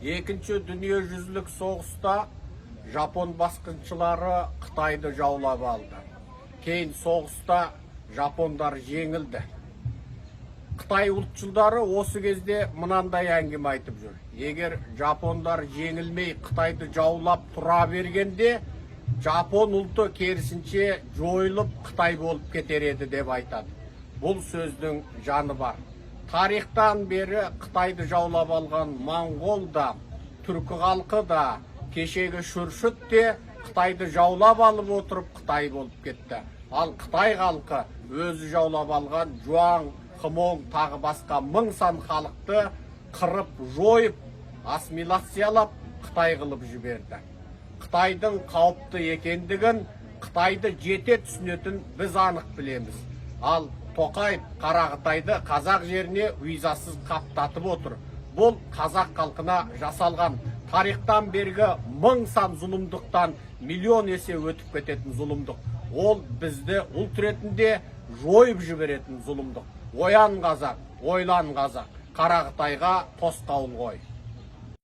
Екінші дүниежүзілік соғыста жапон басқыншылары Қытайды жаулап алды. Кейін соғыста жапондар жеңілді. Қытай ұлтшылдары осы кезде мынандай әңгіме айтып жүр: егер жапондар жеңілмей, Қытайды жаулап тұра бергенде, жапон ұлты керісінше жойылып, қытай болып кетер еді деп айтады. Бұл сөздің жаны бар. Тарихтан бері Қытайды жаулап алған моңғол да, түркі халқы да, кешегі Шүршіт те Қытайды жаулап алып отырып, қытай болып кетті. Ал қытай халқы өзі жаулап алған жуан, хмоң, тағы басқа мың сан халықты қырып жойып, ассимиляциялап, қытай қылып жіберді. Қытайдың қауіпті екендігін Қытайды жете түсінетін біз анық білеміз. Ал Тоқаев қара қытайды қазақ жеріне визасыз қаптатып отыр. Бұл қазақ халқына жасалған тарихтан бергі мың сан зұлымдықтан миллион есе өтіп кететін зұлымдық. Ол бізді ұлт ретінде жойып жіберетін зұлымдық. Оян, қазақ, ойлан, қазақ, қара қытайға тосқауыл қой.